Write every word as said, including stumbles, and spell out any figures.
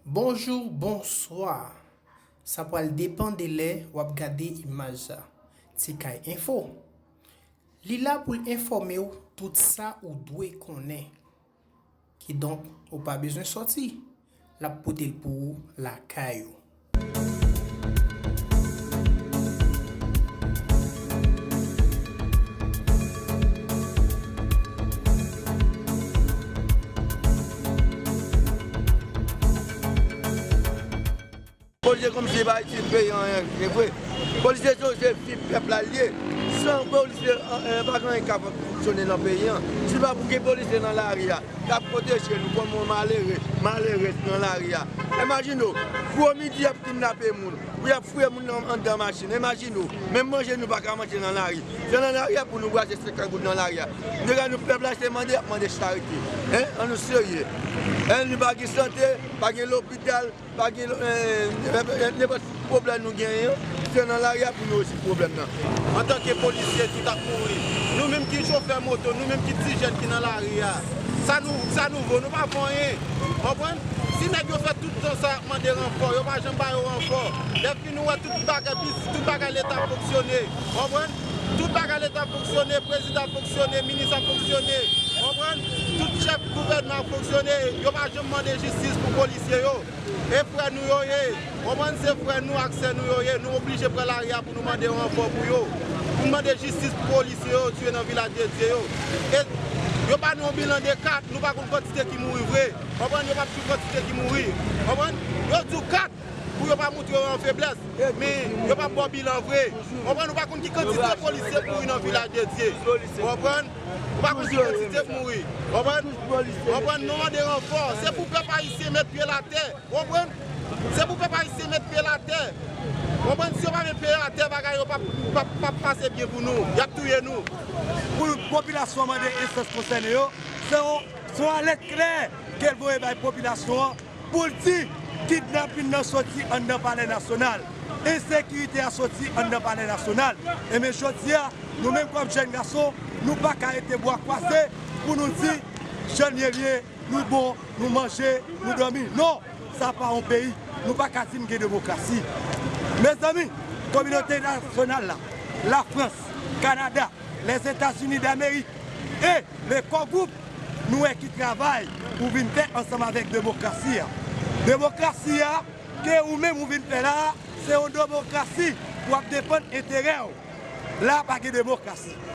Bonjou, bonswa. Sa pral depann de lè w ap gade imaj sa. Ti Kay Enfo. Li la pou l enfòme w tout sa ou dwe konnen. Kidonk, ou pa bezwen sòti. L ap pote l pou ou lakay ou. Polisye kòmsi e pa itil peyi a anyen, se vre. Polisye se, se fi pèp la l ye. San polisye, eh, eh, pa gen anyen k ap fonksyone nan peyi a. Si pa pou gen polisye nan lari a, k ap pwoteje nou kòm yon malere, malerèz nan lari a. Imajine w, gwo midi y ap kidnape moun, pou y ap fouye moun nan, anndan machin. Imajine w, menm manje nou pa ka manje nan lari. Se nan lari a pou nou brase senkant goud nan lari a. Deja nou pèp la se mande, y ap mande charite. Hein? An nou serye. Hein? Nou pa gen sante, pa gen lopital, pa gen, eh, nenpòt pwoblèm nou genyen, se nan lari a pou nou rezoud pwoblèm nan. Antanke polisye, tout ap mouri. Nou menm ki chofè moto, nou menm ki ti jèn ki nan lari a, sa nou, sa nou vo, nou pa fè anyen. Konprann? Si nèg yo fè tout tan sa ap mande ranfò, yo pa janm ba yo ranfò. Lè fini, ou wè tout bagay, bis, tout bagay leta ap fonksyone. Konprann? Tout bagay leta ap fonksyone, prezidan ap fonksyone, minis ap fonksyone. Konprann? Tout chèf gouvènman ap fonksyone, yo pa janm mande jistis pou polisye yo. E frè nou yo ye. Konprann, se frè nou ak sè nou yo ye. Nou oblije pran lari a pou nou mande ranfò pou yo. Pou nou mande jistis pou polisye yo tiye nan Vilaj de Dye yo. E yo ba nou yon bilan de kat, nou pa konn kantite ki mouri vre. Konprann, yo p ap di w kantite ki mouri. Konprann? Yo di w kat pou yo pa montre yo an feblès. Men yo p ap ba w bilan vre. Konprann, ou pa konn ki kantite polisye k mouri nan Vilaj de Dye. Konprann? Ou pa konn ki kantite k mouri. Konprann? Konprann, nou mande ranfò. Se pou pèp ayisyen met pye l atè. Konprann? Se pou pèp ayisyen met pye l atè. Konprann? Si yo pa met pye yo atè, bagay yo p ap, p ap, p ap pase byen pou nou. Y ap touye nou. Pou popilasyon an mande enstans konsène yo, se yon, se yon alèt klè ke l voye bay popilasyon an pou l di kidnapin nan soti anndan Palè Nasyonal, ensekirite a soti anndan Palè Nasyonal. Enben, jodi a, nou menm kòm jèn gason, nou pa ka rete bra kwaze pou nou di, jèn ye l ye, nou bon, nou manje, nou dòmi. Non, sa pa yon peyi. Nou pa ka di n gen demokrasi. Mezanmi, kominote entènasyonal la, Lafrans, Kanada, Lèzetazini Damerik e Lekò Gwoup, nou wè ki travay ou vin fè ansanm avèk demokrasi a. Demokrasi a ke ou menm ou vin fè la a, se yon demokrasi w ap defann enterè w. La a pa gen demokrasi.